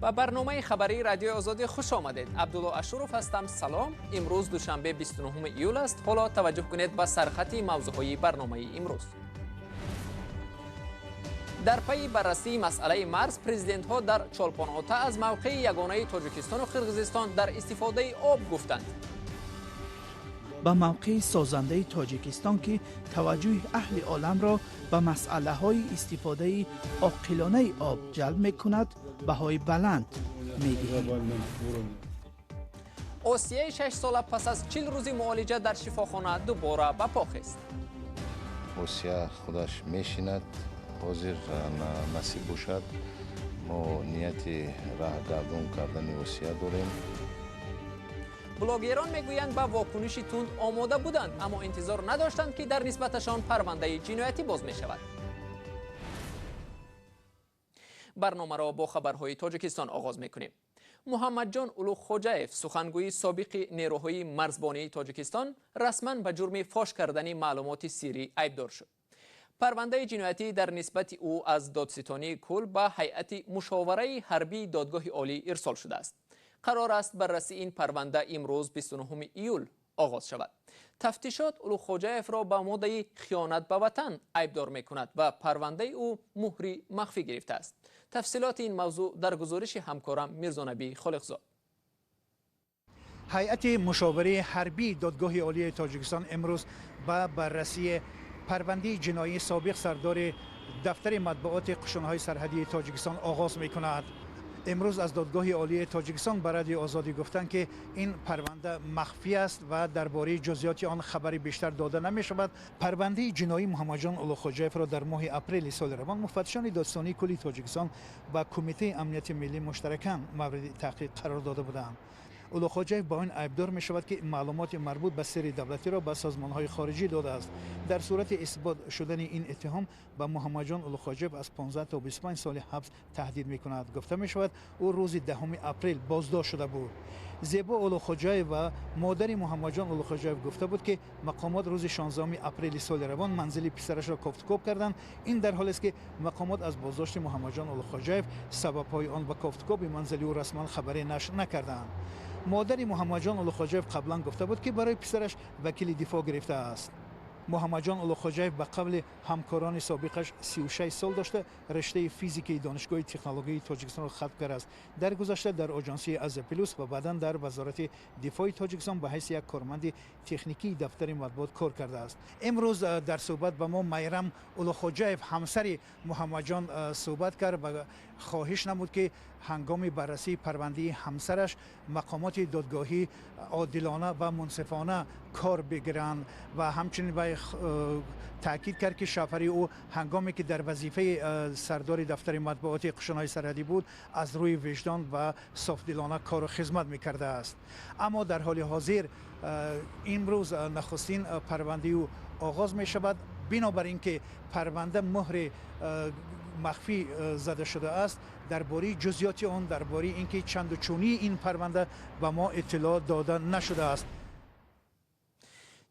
Ба барномаи хабарии Радиои Озодӣ хуш омадед. Абдулло Ашуров ҳастам. Салом. Имрӯз душанбе, 29 июл аст. Ҳоло таваҷҷӯҳ кунед ба сархати мавзӯъҳои барномаи имрӯз. Дар пайи баррасии масъалаи марз, президентҳо дар Чолпон-Ота аз мавқеи ягонаи Тоҷикистону Қирғизистон дар истифодаи об гуфтанд. Ба мавқеи созандаи Тоҷикистон, ки таваҷҷӯҳи аҳли оламро ба масъалаҳои истифодаи оқилонаи об ҷалб мекунад, баҳои баланд медиҳем. Осияи 6-сола пас аз 40 рӯзи муолиҷа дар шифохона дубора ба по хест. Осия худаш мешинад. Ҳозир, насиб бошад, мо нияти раҳгардон кардани Осия дорем. Блогерон мегӯянд, ба вокуниши тунд омода буданд, аммо интизор надоштанд, ки дар нисбаташон парвандаи ҷиноятӣ боз мешавад. Барномаро бо хабарҳои Тоҷикистон оғоз мекунем. Муҳаммадҷон Улуғхоҷаев, сухангӯи собиқи нерӯҳои марзбонии Тоҷикистон, расман ба ҷурми фош кардани маълумоти сирӣ айбдор шуд. Парвандаи ҷиноятӣ дар нисбати ӯ аз Додситонии кулл ба ҳайати мушовараи ҳарбии Додгоҳи Олӣ ирсол шудааст. Қарор аст, баррасии ин парванда имрӯз, 29 июл, оғоз шавад. Тафтишот Улуғхоҷаевро ба моддаи хиёнат ба ватан айбдор мекунад ва парвандаи ӯ муҳри махфӣ гирифтааст. Тафсилоти ин мавзӯъ дар гузориши ҳамкорам Мирзонабӣ Холиқзод. Ҳайати мушовираи ҳарбии Додгоҳи Олии Тоҷикистон имрӯз ба баррасии парвандаи ҷиноии собиқ сардори дафтари матбуоти қушунҳои сарҳадии Тоҷикистон оғоз мекунад. Имрӯз аз Додгоҳи Олии Тоҷикистон ба Радиои Озодӣ гуфтанд, ки ин парванда махфӣ аст ва дар бораи ҷузъиёти он хабари бештар дода намешавад. Парвандаи ҷиноии Муҳаммадҷон Улуғхоҷаевро дар моҳи апрели соли равон муфаттишони Додситонии кулли Тоҷикистон ва Кумитаи амнияти миллӣ муштаракан мавриди таҳқиқ қарор дода буданд. Улуғхоҷаев ба он айбдор мешавад, ки маълумоти марбут ба сирри давлатиро ба созмонҳои хориҷӣ додааст. Дар сурати исбот шудани ин иттиҳом, ба Муҳаммадҷон Улуғхоҷаев аз 15 то 25 соли ҳабс таҳдид мекунад. Гуфта мешавад, ӯ рӯзи 10 апрел боздошт шуда буд. Зебо Улуғхоҷаева, модари Муҳаммадҷон Улуғхоҷаев, гуфта буд, ки мақомот рӯзи 16 апрели соли равон манзили писарашро кофтукоб карданд. Ин дар ҳолест, ки мақомот аз боздошти Муҳаммадҷон Улуғхоҷаев, сабабҳои он ва кофтукоби манзили ӯ расман хабаре нашр накарданд. Модари Муҳаммадҷон Улуғхоҷаев қаблан гуфта буд, ки барои писараш вакили дифоъ гирифтааст. Муҳаммадҷон Улуғхоҷаев, ба қавли ҳамкорони собиқаш, 36 сол дошта, риштаи физикаи Донишгоҳи технологияи Тоҷикистонро хатм кардааст. Дар гузашта дар оҷонсии Азия Плюс ва баъдан дар Вазорати дифои Тоҷикистон ба ҳайси як корманди техникии дафтари матбуот кор кардааст. Имрӯз дар суҳбат ба мо Майрам Улуғхоҷаев, ҳамсари Муҳаммадҷон, суҳбат кард ва хоҳиш намуд, ки ҳангоми баррасии парвандаи ҳамсараш мақомоти додгоҳӣ одилона ва мунсифона кор бигиранд ва ҳамчунин вай таъкид кард, ки шавҳари ӯ, ҳангоме ки дар вазифаи сардори дафтари матбуоти қушунҳои сарҳадӣ буд, аз рӯи виҷдон ва софдилона кору хизмат мекардааст. Аммо дар ҳоли ҳозир имрӯз нахустин парвандаи ӯ оғоз мешавад. Бинобар ин ки парванда муҳри махфӣ зада шудааст, дар бораи ҷузъиёти он, дар бораи ин ки чанду чунии ин парванда ба мо иттилоъ дода нашудааст.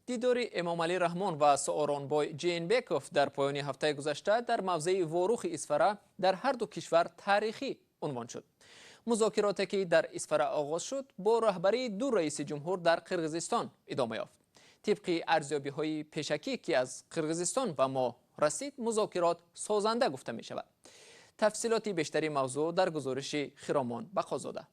Дидори Эмомалӣ Раҳмон ва Сооронбой Ҷеенбеков дар поёни ҳафтаи гузашта дар мавзеи Ворухи Исфара дар ҳар ду кишвар таърихӣ унвон шуд. Музокироте, ки дар Исфара оғоз шуд, бо раҳбарии ду раиси ҷумҳур дар Қирғизистон идома ёфт. Тибқи арзёбиҳои пешакӣ, ки аз Қирғизистон ба мо расид, музокирот созанда гуфта мешавад. Тафсилоти бештари мавзӯъ дар гузориши Хиромон Бақозода.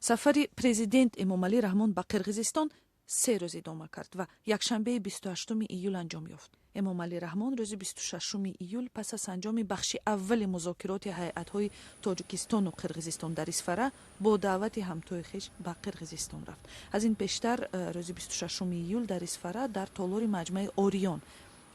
Сафари президент Эмомалӣ Раҳмон ба Қирғизистон 3 рӯз идома кард ва якшанбеи 28 июл анҷом ёфт. Эмомалӣ Раҳмон рӯзи 26 июл, пас аз анҷоми бахши аввали музокироти ҳайатҳои Тоҷикистону Қирғизистон дар Исфара, бо даъвати ҳамтои хеш ба Қирғизистон рафт. Аз ин пештар, рӯзи 26 июл, дар Исфара, дар толори маҷмаи Ориён,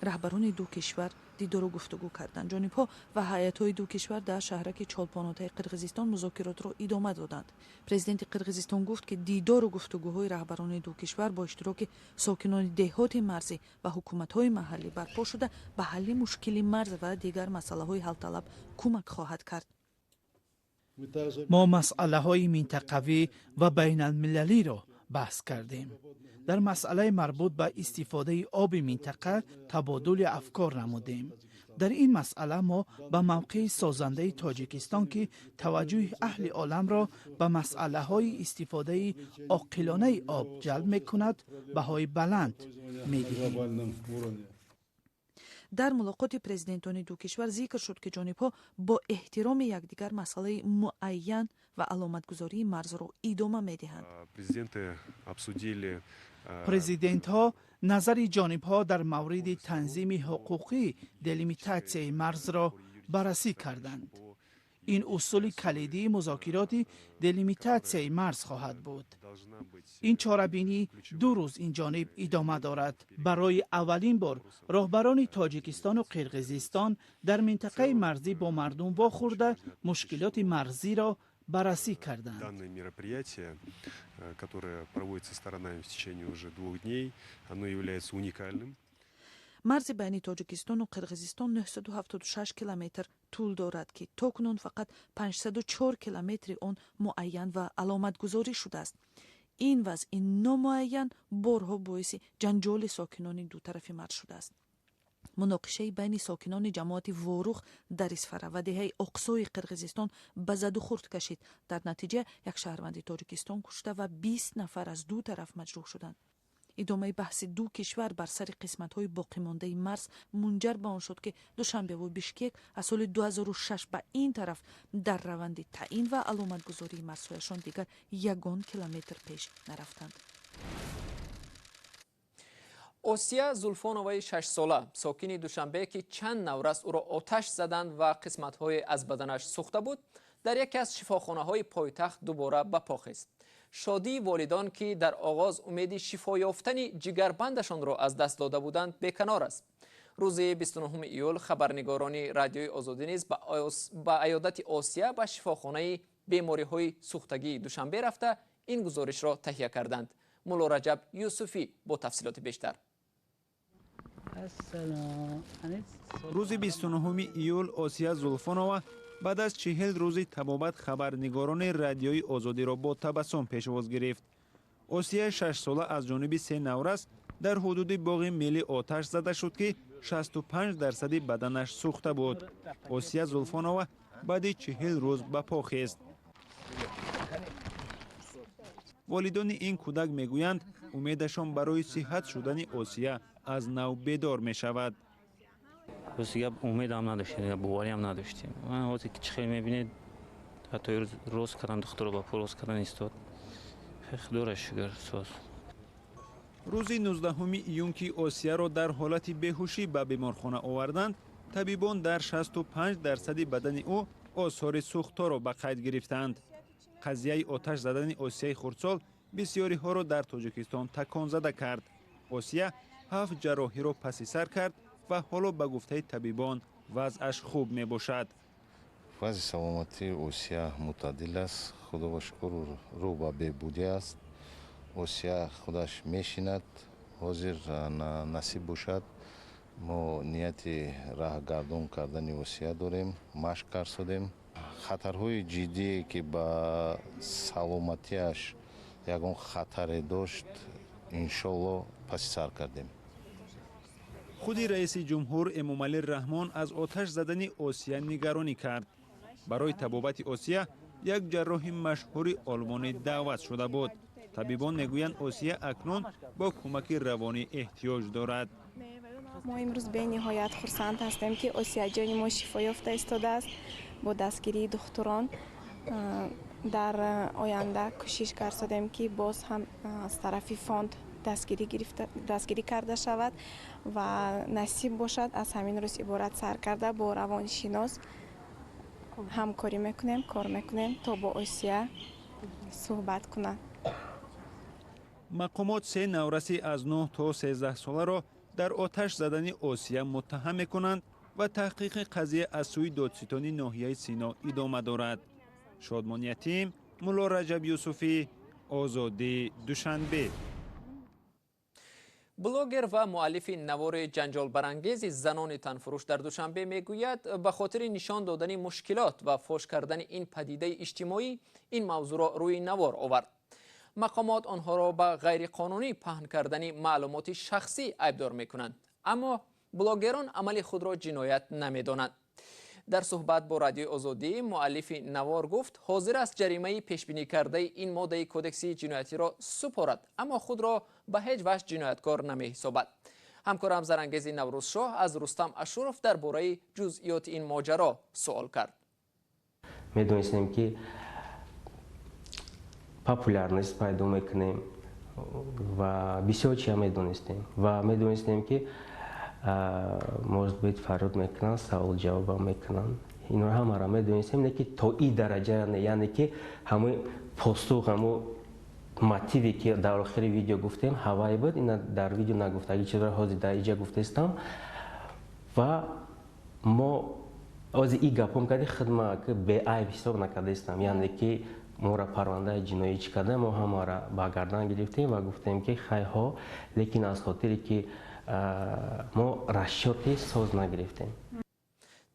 раҳбарони ду кишвар дидору гуфтугӯ карданд. Ҷонибҳо ва ҳайатҳои ду кишвар дар шаҳраки Чолпонотаи Қирғизистон музокиротро идома доданд. Президенти Қирғизистон гуфт, ки дидору гуфтугӯҳои раҳбарони ду кишвар бо иштироки сокинони деҳоти марзӣ ва ҳукуматҳои маҳаллӣ барпо шуда, ба ҳалли мушкили марз ва дигар масъалаҳои ҳалталаб кӯмак хоҳад кард. Мо масъалаҳои минтақавӣ ва байналмилалиро баҳс кардем. Дар масъалаи марбут ба истифодаи оби минтақа табодули афкор намудем. Дар ин масъала мо ба мавқеи созандаи Тоҷикистон, ки таваҷҷӯҳи аҳли оламро ба масъалаҳои истифодаи оқилонаи об ҷалб мекунад, баҳои баланд медиҳем. Дар мулоқоти президентони ду кишвар зикр шуд, ки ҷонибҳо бо эҳтироми якдигар масъалаи муайян ва аломатгузории марзро идома медиҳанд. Президентҳо назари ҷонибҳо дар мавриди танзими ҳуқуқии делимитатсияи марзро баррасӣ карданд. Ин усули калидии музокироти делимитатсияи марз хоҳад буд. Ин чорабинӣ 2 рӯз ин ҷониб идома дорад. Барои аввалин бор роҳбарони Тоҷикистону Қирғизистон дар минтақаи марзӣ бо мардум вохӯрда, мушкилоти марзиро баррасӣ карданд. Данное мероприятие, которое проводится сторонами в течение уже 2 дней, оно является уникальным. Марзи байни Тоҷикистону Қирғизистон 976 километр тӯл дорад, ки то кунун фақат 504 километри он муайян ва аломатгузорӣ шудааст. Ин вазъи номуайян борҳо боиси ҷанҷоли сокинони ду тарафи марз шудааст. Муноқишаи байни сокинони ҷамоати Ворух дар Исфара ва деҳаи Оқсои Қирғизистон ба задухӯрд кашид. Дар натиҷа як шаҳрванди Тоҷикистон кушта ва 20 нафар аз ду тараф маҷрӯҳ шуданд. Идомаи баҳси ду кишвар бар сари қисматҳои боқимондаи марз мунҷар ба он шуд, ки Душанбеву Бишкек аз соли 2006 ба ин тараф дар раванди таъин ва аломатгузории марзҳояшон дигар ягон километр пеш нарафтанд. Осия Зулфоноваи 6-сола, сокини Душанбе, ки чанд наврас ӯро оташ заданд ва қисматҳое аз баданаш сӯхта буд, дар яке аз шифохонаҳои пойтахт дубора ба по хест. Шодии волидон, ки дар оғоз умеди шифо ёфтани ҷигарбандашонро аз даст дода буданд, беканор аст. Рӯзи 29 июл хабарнигорони Радиои Озодӣ низ ба аёдати Осия ба шифохонаи бемориҳои сӯхтагии Душанбе рафта, ин гузоришро таҳия карданд. Мулло Раҷаб Юсуфӣ бо тафсилоти бештар. Рӯзи 29 июл Осия Зулфонова баъд аз 40 рӯзи табобат хабарнигорони Радиои Озодиро бо табассум пешвоз гирифт. Осия 6-сола аз ҷониби се наврас дар ҳудуди боғи миллӣ оташ зада шуд, ки 65% баданаш сӯхта буд. Осия Зулфонова баъди 40 рӯз ба по хест. Волидони ин кӯдак мегӯянд, умедашон барои сиҳат шудани Осия аз нав бедор мешавад. Рости гап, умедам надоштем, бовариам надоштем. Ман ҳозир ки чӣ хел мебинед, ҳатто ирӯз рост кардам, духтуро ба пул рост кардан истод. Худоро шукр, соз. Рӯзи 19 июн, ки Осияро дар ҳолати беҳушӣ ба беморхона оварданд, табибон дар 65% бадани ӯ осори сӯхторо ба қайд гирифтанд. Қазияи оташ задани Осияи хурдсол бисёриҳоро дар Тоҷикистон таконзада кард. Осия 7 ҷарроҳиро паси сар кард ва ҳоло ба гуфтаи табибон вазъаш хуб мебошад. Вазъи саломатии Осия мӯътадил аст, худо ба шукр, рӯ ба беҳбудӣ аст. Осия худаш мешинад. Ҳозир насиб бошад, мо нияти раҳгардон кардани Осия дорем, машқ карсодем. Хатарҳои ҷиддие, ки ба саломатиаш ягон хатаре дошт, иншолло паси сар кардем. Худи раиси ҷумҳур Эмомалӣ Раҳмон аз оташ задани Осия нигаронӣ кард. Барои табобати Осия як ҷарроҳи машҳури олмонӣ даъват шуда буд. Табибон мегӯянд, Осия акнун бо кӯмаки равонӣ эҳтиёҷ дорад. Мо имрӯз бениҳоят хурсанд ҳастем, ки Осияҷони мо шифо ёфта истодааст бо дастгирии духтурон. Дар оянда кӯшиш карсодем, ки боз ҳам аз тарафи фонд дастгирӣ карда шавад ва насиб бошад, аз ҳамин рӯз иборат сар карда бо равоншинос ҳамкорӣ мекунем, кор мекунем, то бо Осия суҳбат кунад. Мақомот се навраси аз 9 то 13 соларо дар оташ задани Осия муттаҳам мекунанд ва таҳқиқи қазия аз сӯи додситони ноҳияи Сино идома дорад. Шодмон Ятим, Мулло Раҷаб Юсуфӣ, Озодӣ, Душанбе. Блогер ва муаллифи навори ҷанҷолбарангези занони танфурӯш дар Душанбе мегӯяд, ба хотири нишон додани мушкилот ва фош кардани ин падидаи иҷтимоӣ ин мавзӯъро рӯи навор овард. Мақомот онҳоро ба ғайриқонунӣ паҳн кардани маълумоти шахсӣ айбдор мекунанд, аммо Блогерон амали худро ҷиноят намедонанд. Дар суҳбат бо Радиои Озодӣ муаллифи навор гуфт, ҳозир аст ҷаримаи пешбинӣ кардаи ин моддаи кодекси ҷиноятиро супорад, аммо худро ба ҳеҷ ваҷҳ ҷинояткор намеҳисобад. Ҳамкорам Зарангези Наврӯзшоҳ аз Рустам Ашуров дар бораи ҷузъиёти ин моҷаро суол кард. Медонистем, ки популярность пайдо мекунем ва бисёр чия медонистем, ва медонистем, ки, может быть, фарёд мекунанд, савол ҷавобам мекунанд. Инро ҳамаро медонистем, не ки то и дараҷа, яъне ки ҳамои посух, ҳамо мотиве, ки дар охири видео гуфтем, ҳавай буд. Ина дар видео нагуфтаги чизро ҳозир дар иҷа гуфтаистам. Ва мо ҳозир и гапом карди, худма ки беайб ҳисоб накардаистам, яъне ки моро парвандаи ҷиноӣ чӣ карда, мо ҳамаро ба гардан гирифтем ва гуфтем, ки хайҳо, лекин аз хотире ки мо расчёти соз нагирифтем.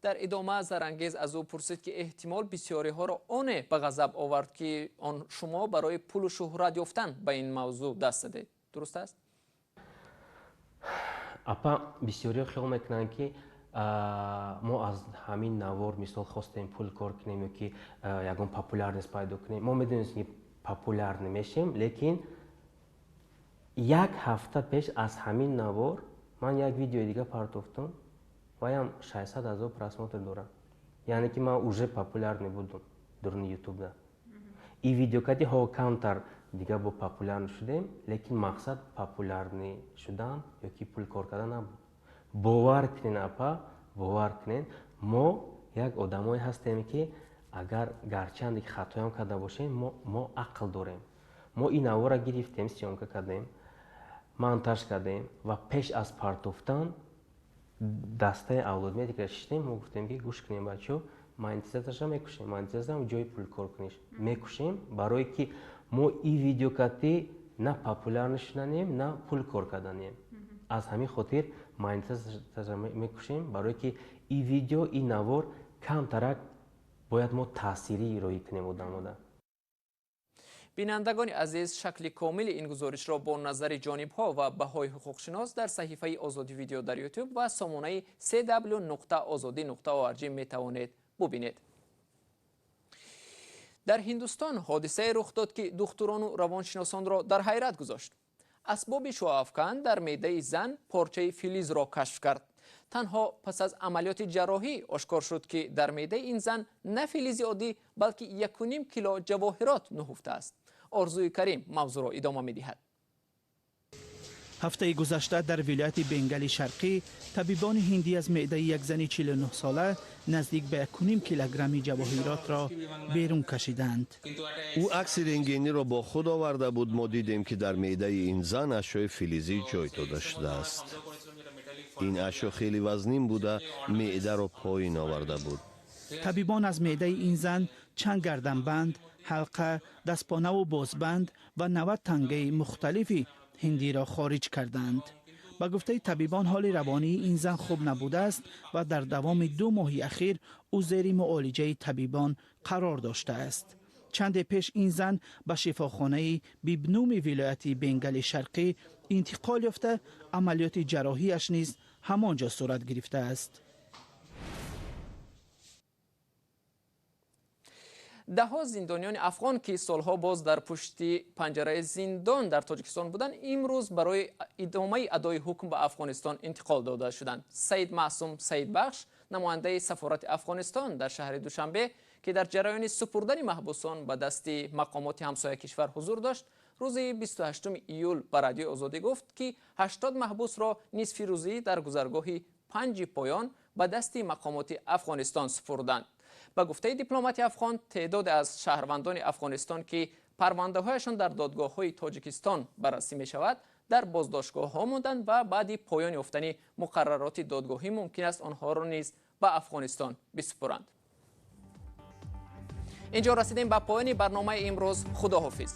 Дар идома Зарангез аз ӯ пурсид, ки эҳтимол бисёриҳоро оне ба ғазаб овард, ки он шумо барои пулу шӯҳрат ёфтан ба ин мавзӯъ даст задед, дуруст аст? Апа, бисёриҳо хиёл мекунанд, ки мо аз ҳамин навор, мисол, хостем пул кор кунем ё ки ягон популярность пайдо кунем. Мо медонистем, ки популяр намешем, лекин як ҳафта пеш аз ҳамин навор ман як видеои дига партофтам, ваям 600 ҳазор просмотр дорад, яъне ки ман уже популярный будум дуруни ютубда. И видеокати ҳо камтар дига бо популярный шудем, лекин мақсад популярный шудан ё ки пул кор кардан набуд. Бовар кунен, апа, бовар кунен, мо як одамое ҳастем, ки агар гарчанде ки хатоям карда бошем, мо ақл дорем. Мо ин навора гирифтем, съёмка кардем, монтаж кардем ва пеш аз партофтан дастаи Авлодмедикра шиштем. Мо гуфтем, ки гӯш кунем, бачаҳо, монетизатсияша мекушем, монетизатсия ҷои пулкор куниш мекушем, барое ки мо и видеокати на популярный шуданем, на пул кор карданем. Аз ҳамин хотир монетизатсияша мекушем, барое ки и видео, и навор камтарак бояд мо таъсирӣ роҳӣ кунем одамода. Бинандагони азиз, шакли комили ин гузоришро бо назари ҷонибҳо ва баҳои ҳуқуқшинос дар саҳифаи Озодӣ Видео дар Ютуб ва сомонаи cw.ozodi.org метавонед бубинед. Дар Ҳиндустон ҳодисае рух дод, ки духтурону равоншиносонро дар ҳайрат гузошт. Асбоби шуъаафкан дар меъдаи зан порчаи филизро кашф кард. Танҳо пас аз амалиёти ҷарроҳӣ ошкор шуд, ки дар меъдаи ин зан на филизи оддӣ, балки 1,5 кило ҷавоҳирот нуҳуфтааст. Орзуи Карим мавзӯъро идома медиҳад. Ҳафтаи гузашта дар вилояти Бенгали Шарқӣ табибони ҳиндӣ аз меъдаи як зани 49-сола наздик ба 1,5 килограмми ҷавоҳиротро берун кашиданд. Ӯ акси рентгениро бо худ оварда буд. Мо дидем, ки дар меъдаи ин зан ашёи филизӣ ҷой дода шудааст. Ин ашё хеле вазнин буда, меъдаро поин оварда буд. Табибон аз меъдаи ин зан чанд гарданбанд, ҳалқа, дастпонаву бозбанд ва 90 тангаи мухталифи ҳиндиро хориҷ карданд. Ба гуфтаи табибон, ҳоли равонии ин зан хуб набудааст ва дар давоми 2 моҳи ахир ӯ зери муолиҷаи табибон қарор доштааст. Чанде пеш ин зан ба шифохонаи Бибнуми вилояти Бенгали Шарқӣ интиқол ёфта, амалиёти ҷарроҳиаш низ ҳамон ҷо сурат гирифтааст. Даҳҳо зиндониёни афғон, ки солҳо боз дар пушти панҷараи зиндон дар Тоҷикистон буданд, имрӯз барои идомаи адои ҳукм ба Афғонистон интиқол дода шуданд. Саид Маъсум Саидбахш, намояндаи сафорати Афғонистон дар шаҳри Душанбе, ки дар ҷараёни супурдани маҳбусон ба дасти мақомоти ҳамсоя кишвар ҳузур дошт, рӯзи 28 июл ба Радиои Озодӣ гуфт, ки 80 маҳбусро нисфи рӯзӣ дар гузаргоҳи Панҷи Поён ба дасти мақомоти Афғонистон супурданд. Ба гуфтаи дипломати афғон, теъдоде аз шаҳрвандони Афғонистон, ки парвандаҳояшон дар додгоҳҳои Тоҷикистон баррасӣ мешавад, дар боздоштгоҳҳо монданд ва баъди поён ёфтани муқаррароти додгоҳӣ мумкин аст онҳоро низ ба Афғонистон бисупуранд. Инҷо расидем ба поёни барномаи имрӯз. Худоҳофиз.